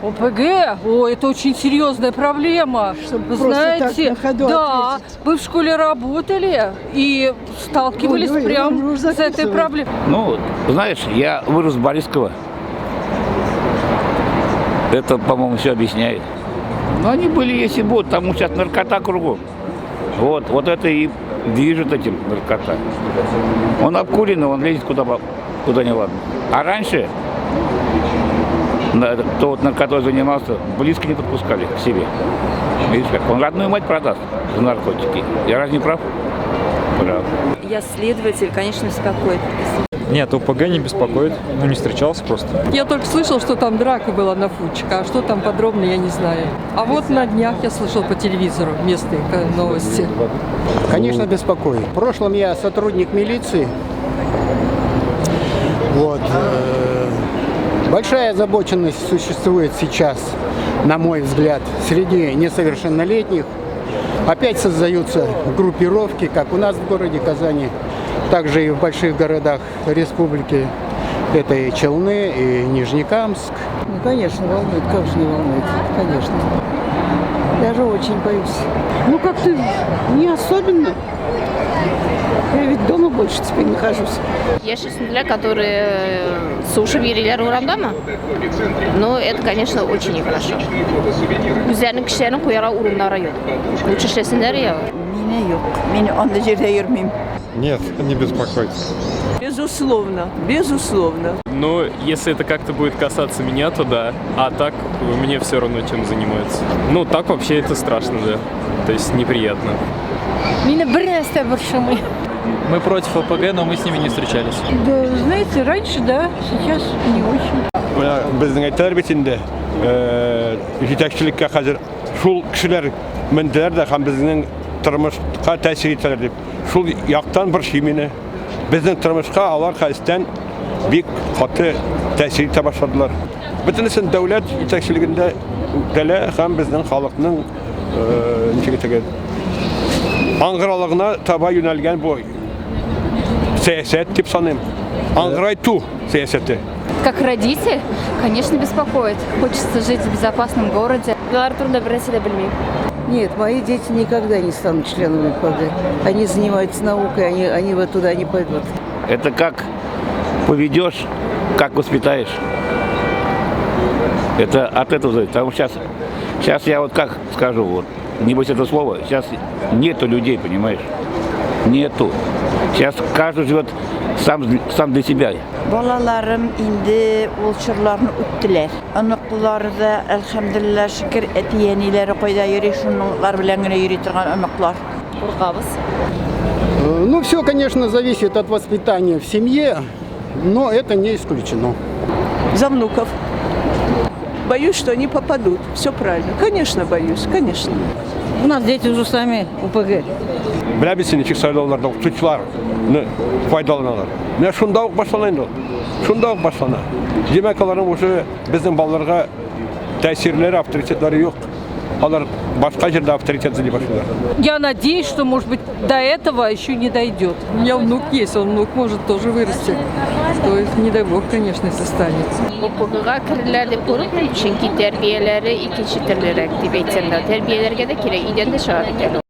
ОПГ? О, это очень серьезная проблема. Чтобы Вы просто так знаете, на ходу да, ответить. мы в школе работали и сталкивались Ой, ой, прям он уже с этой записывает. проблемой. Ну, знаешь, я вырос в Борисково. Это, по-моему, все объясняет. Но они были, есть и будут, потому что сейчас наркота кругом. Вот, вот это и движет этим наркота. Он обкуренный, он лезет куда, куда не ладно. А раньше, кто вот наркотой занимался, близко не подпускали к себе. Видишь как, он родную мать продаст за наркотики. Я разве не прав? Прав. Я следователь, конечно, беспокоит. Нет, ОПГ не беспокоит. Ну, не встречался просто. Я только слышал, что там драка была на Фучика, а что там подробно, я не знаю. А вот на днях я слышал по телевизору местные новости. Конечно, беспокоит. В прошлом я сотрудник милиции. Вот. Большая озабоченность существует сейчас, на мой взгляд, среди несовершеннолетних. Опять создаются группировки, как у нас в городе Казани, также и в больших городах республики. Это и Челны, и Нижнекамск. Ну, конечно, волнует. Как же не волнует? Конечно. Даже очень боюсь. Ну, как-то не особенно. Я ведь дома больше теперь нахожусь. Яшь үсмерләр, которые сугышып йөриләр урамдамы? Ну, это, конечно, очень нехорошо. Үзләренең кешеләрен куярга урыннары юк. Лучше эшләсеннәр я. Мине юк. Мин андый җирдә йөрмим. Нет, не беспокоит. Безусловно, безусловно. Ну, если это как-то будет касаться меня, то да. А так мне все равно, чем занимаются. Ну, так вообще это страшно, да. То есть неприятно. Мине бер нәрсә борчымый. Мы против ОПГ, но мы с ними не встречались. Да, знаете, раньше, да, сейчас не очень. Менә безнең әйтәләр бит инде, җитәкчелеккә хәзер шул кешеләр менделәр дә һәм безнең тормышка тәэсир итәләр дип. Шул яктан борчый мине. Безнең тормышка алар хәстән бик каты тәэсир итә башладылар. Бөтенесен дәүләт җитәкчелегендә үтәлә һәм безнең халыкның ничек әйтергә аңгыралыгына таба юнәлгән бу сәясәт дип саныйм. Аңгырайту сәясәте. Как родитель, конечно, беспокоит. Хочется жить в безопасном городе. Алар турында бер нәрсә дә белмим. Нет, мои дети никогда не станут членами ОПГ. Они занимаются наукой, они вот туда не пойдут. Это как поведешь, как воспитаешь. Это от этого зависит. Потому что сейчас я вот как скажу, вот, не бойся этого слова, сейчас нету людей, понимаешь? Нету. Сейчас каждый живет сам, сам для себя. Балаларым инде ул чорларны үттеләр. Оныклары да, әлхәмдүлилләһ, шөкер, әти-әниләре кайда йөри, шунлар белән генә йөри торган оныклар. Куркабыз. Ну, все, конечно, зависит от воспитания в семье, но это не исключено. За внуков. Боюсь, что они попадут. Все правильно. Конечно, боюсь, конечно. У нас дети уже сами ОПГ. Беләбез ничек сайлауларда укытучыларны файдаланалар. Менә шунда ук башлана инде ул. Шунда ук башлана. Димәк, аларның уже безнең балаларга тәэсирләре, авторитетлары юк. Алар башка җирдә авторитет эзли башлыйлар. Я надеюсь, что, может быть, до этого еще не дойдет. У меня внук есть, он внук может тоже вырасти. То есть, не дай бог, конечно, если станет. ОПГга керерләр дип курыкмыйм, чөнки тәрбияләре икенче төрлерәк дип әйтсәм дә, тәрбияләргә дә кирәк, өйдән дә чыга бит әле.